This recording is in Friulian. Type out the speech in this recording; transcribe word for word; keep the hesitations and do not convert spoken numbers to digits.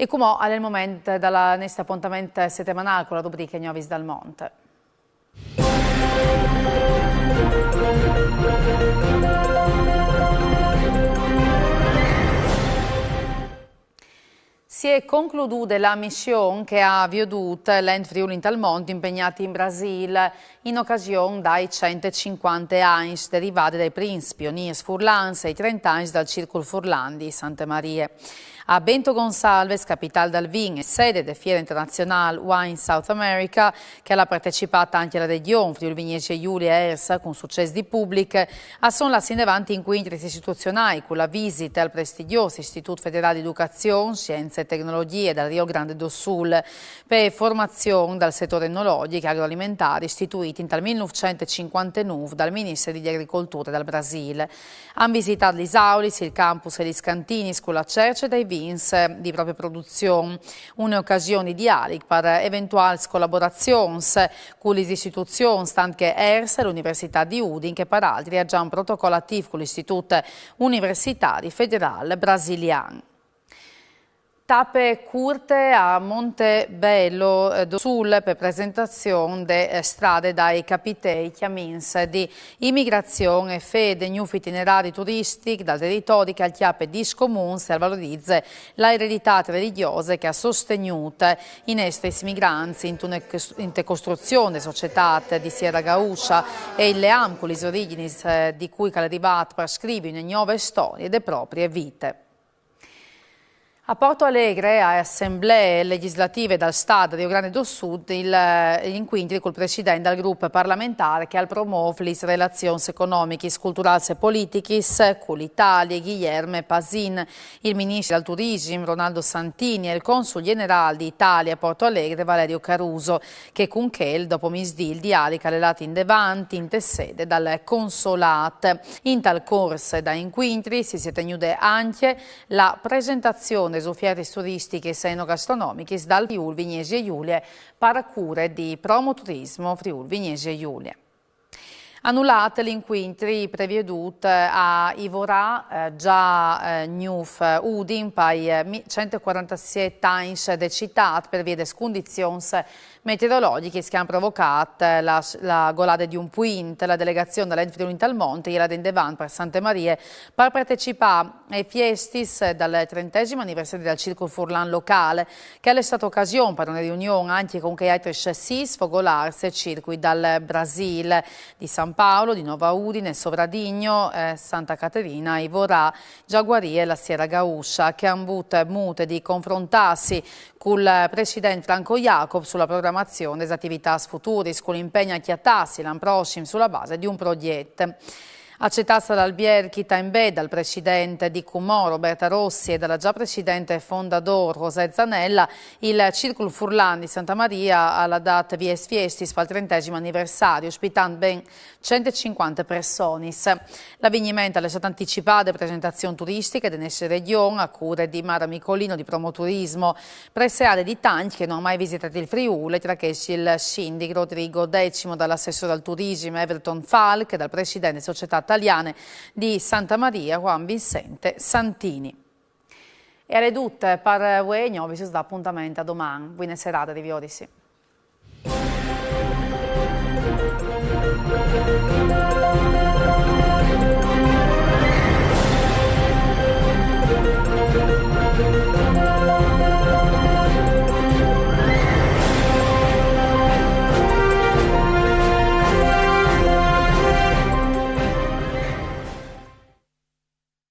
E cumò al è il moment dal nestri apontament setemanâl cu la rubriche Gnovis dal Mont. Si è concludude la mission che e à viodût l'Ent Friûl intal Mont impegnât in Brasîl in ocasion dai cent e cincuante agns de rivade dai prins pionîrs furlans e i trente agns dal Circul Furlan di Sante Marie. A Bento Gonçalves, capitâl dal vin e sede de Fiere Internazionâl Wine South America, che al à partecipât ancje la Regjon Friûl Vignesie Julie e Ersa cun sucès di public, a son lâts indevant incuintris istituzionâi cu la visite al prestigjôs Istitût Federâl di Educazion, Sienze e Tecnologjie dal Rio Grande do Sul pe formazion dal setôr enologjic e agroalimentâr istituît intal mil nûfcent e cincuantenûf dal Ministeri di Agricolture dal Brasîl. A àn visitât lis aulis, il campus e lis cantinis cu la cerce dai vins di proprie produzion. Une ocasion di dialog par eventuâls colaborazions cu lis istituzions, tant che Ersa e la Universitât di Udin, che par altri e à za un protocol atîf cul Istitût Universitari Federâl Brasilian. Tape curte a Montebello, eh, do Sul pe presentazion de, eh, strade dai capitei cjamins di imigrazion e fede, gnûf itinerari turistic dal teritori che al cjape dîs comuns e al valorize la ereditât religjose che e à sostegnût i nestris migrants intune cos-, inte costruzion de societât di Sierra Gaúcha e il leam cu lis origjinis, eh, di cui che al è rivât par scrivi une gnove storie de proprie vite. A Porto Alegre, ae assemblee legjizlative dal Stât Rio Grande do Sul, il, l'incuintri cul president dal grup parlamentâr che al promôf lis relazions economichis, culturâls e politichis cu l'Italie, Guilherme Pasin, il ministri dal turisim Ronaldo Santini e il consul gjenerâl di Italie a Porto Alegre Valerio Caruso, che cun chel dopomisdì il dialog al è lât indevant inte sede dal consolât. Intal cors dai incuintris si è tegnude ancje la presentazion des ufiertis turistichis e enogastronomichis dal Friûl Vignesie Julie par cure di Promo Turismo Friûl Vignesie Julie. Anulât l'incuintri previodût a Ivorâ, eh, za, eh, gnûf, eh, Udin, pai, eh, mi-, cent e cuarantesiet agns de citât par vie des cundizions meteorologjichis che a àn provocât la, la golade di un puint. La delegazion dal Ent Friûl intal Mont e je lade indevant par Sante Marie par partecipâ aes fiestis dal trentesim aniversari dal Circul Furlan locâl, che al è stât ocasion par une riunion ancje cun chei altris sîs fogolârs e circui dal Brasîl, di San Paolo, di Nova Udine, Sovradinho, eh, Santa Catarina, Ivorâ, Jaguaribe e la Sierra Gaúcha, che a àn vût mût di confrontâsi cul president Franco Jacob su la programazion des ativitâts futuris, cul impegn a cjatâsi l'an prossim su la base di un progjet. Acetâts dal Albier Chita in Bê dal president di Cumò Roberta Rossi e da la za president e fondadôr José Zanella, il Circul Furlan di Santa Maria al à dât vie aes fiestis pal trentesim aniversari, ospitant ben cent e cincuante personis. L'avigniment al è stât anticipât de presentazion turistiche de nestre regjon a cure di Mara Micolino di Promo Turismo. Preseade di tancj che no àn mai visitât il Friûl, tra chescj il sindic Rodrigo Decimo, dal assessôr al turisim Everton Falk e dal president de Societât Taliane di Santa Maria, Juan Vincente Santini. E al è dut par vuê, gno, us doi apontament a doman. Buine serade, a riviodisi.